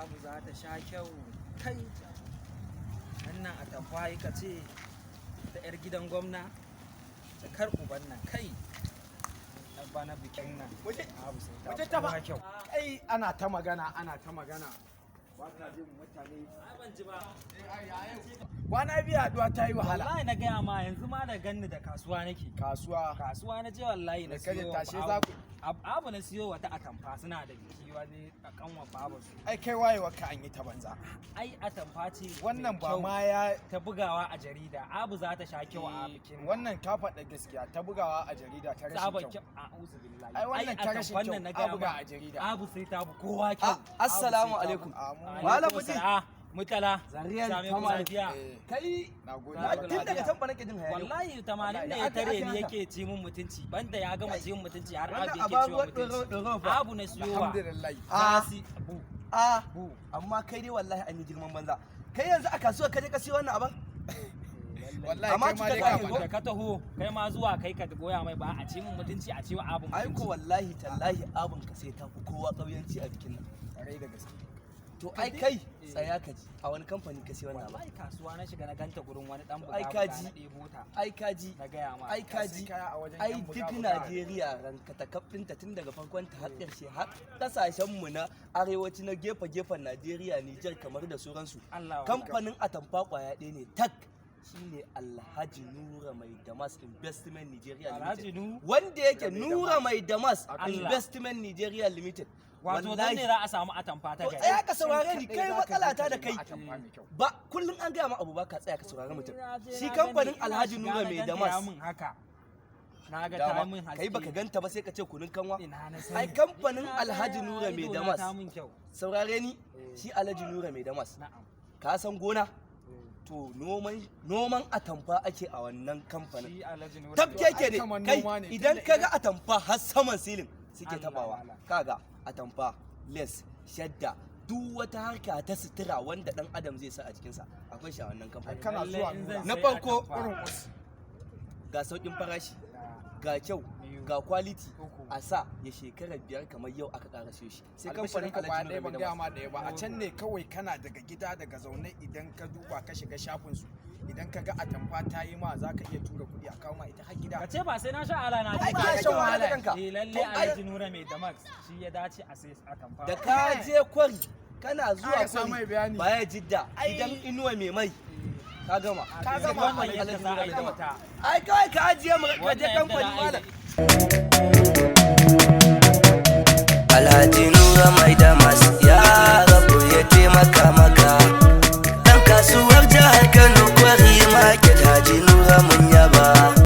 Abu za ta sha kyau. Kai, wannan atamfa yi ka ce ta 'yar gidan gwamna, jakar uban nan kai. Na bana bikin nan. Abu sai ta Waje fi ta kowa ba. kyau. Kai, ana ta magana, ana ta magana. Ba ka jin mutane. Ai ban ji ba. Kwana biyu haɗuwa ta yi wahala. Wallahi na gaya ma, yanzu ma da ganni da kasuwa nake. Kasuwa. Kasuwa na je wallahi, na Da kaje siyo tashe abu. za ku- Abu na siyo wata atamfa, suna da biki wani a kanwa babu su. Ai kai wayewa ka an yi ta banza. Ai atamfa ce mai Wannan ba kyau, ma ya ta bugawa a jarida. Abu za ta sha kyau a bikin. Wannan ka faɗa gaskiya, ta bugawa a jarida ta rashin Tsabar kyau. kyau. A'udhu billahi. Ai wannan ta rashin atamfan kyau, nan na a gaya buga ma, a jarida. Abu sai ta fi kowa kyau. Assalamu Abu sai ta alaikum. Amin. Malam Alaikum Muti. salam. Mutala. Zariyar Same ku Tamale. lafiya. Eh, Kai na gode. na tun daga can fa nake jin hayaniya. Wallahi 80 ne Wallahi, ya tare aka ni haka. yake ci mun mutunci, banda ya gama ci mun mutunci har Wannan abu yake ci ababuwar mun mutunci. ɗoro-ɗoro fa. Abu na siyowa. Alhamdulillah. Ah. Nasi bu A bu. Amma kai dai wallahi an yi girman banza. Kai yanzu a kasuwa ka je ka siyo wannan abin? Wallahi Amma kai ma dai cutar ka ka ne faɗa. ko? Da ka taho kai ma zuwa kai ka goya mai ba a ci mun mutunci, a ci wa abu Ai ko mutunci. wallahi tallahi abin ka sai ta fi kowa ƙauyanci a bikin nan. Kwarai da gaske. To ai kai tsaya ka ji, a wani kamfani ka siyo wannan abin? Wallahi kasuwa na shiga na ganta gurin wani dan buga Ai buga ka ji. na ɗebo ta. Ai ka ji. Na gaya ma. Ai ka Ka sai ji. kaya a wajen Ai yan duk buga-buga. Najeriya ranka ta kafinta tun daga farkon ta har ƙarshe, har ƙasashen mu na arewaci na gefe-gefen Najeriya, Nijar kamar da sauransu. Allah. Kamfanin atamfa kwaya ɗaya ne tak, shine Alhaji Nura Mai Damas Investment Nigeria Alhaji Limited. Wanda yake Nura Mai Damas Allah. Investment Nigeria Limited. Wato dan ne za a samu atamfa ta To gari. tsaya ka saurare ni Can kai, kaɗai za ka matsala je ta ka da nemi kai. atamfa mai kyau. Ba kullum an gaya ma abu ba ka tsaya ka saurari mutum. Na je Shi na kamfanin gani, ina Alhaji shiga Nura na Mai ganta ya Damas. mun haka. Na ga ta Dama mun haske. kai baka ganta ba sai ka ce kunun kanwa. Ina na sani. Ai kamfanin Ina Alhaji ga Nura Mai ido na Damas. ta mun kyau. Saurare ni, shi Alhaji Nura Mai Damas. Na'am. Ka san gona? To noman atamfa ake a wannan kamfanin. Shi Alhaji Nura. Tafkeke Ai ne kamar kai noma ne, idan tunda ka ga atamfa har saman silin suke Allah tabawa. wala. Kaga atamfa, les, shadda, duk wata harka ta sutura wanda dan adam zai sa a jikinsa akwai shi a wannan kamfanin. Kana Lallai zuwa in Nura. zan Na sai farko, atamfa. Irin us. Ga sauƙin farashi, ga kyau, Biyu. ga quality, Uku. a sa ya shekara 5 kamar yau aka ƙara siyo shi. Sai kamfanin Albishirin ka ba Alhaji ɗaya Nura ban Mai gaya Damas. ma ɗaya ba, a can ne kawai kana daga gida daga zaune, idan ka duba ka shiga shafin su, idan ka ga atamfa ta yi ma, za ka iya tura kuɗi a kawo ma ita har gida. Ka ce ba sai na sha ala na Ai ji ba. ka shan wahala da kanka. Eh lalle To, ai- Alhaji Nura Mai Damas shi ya dace a sai atamfa. Da ka je kwari kana zuwa Ƙara sa mai kwari bayani. baya jidda idan inuwa mai mai ka gama. Ka Sai gama. kamfanin Wannan yadda Alhaji za Nura a yi Mai da Damas. wata. Ai kawai ka ajiye mu ka je Wannan yadda kamfani za a yi da malam.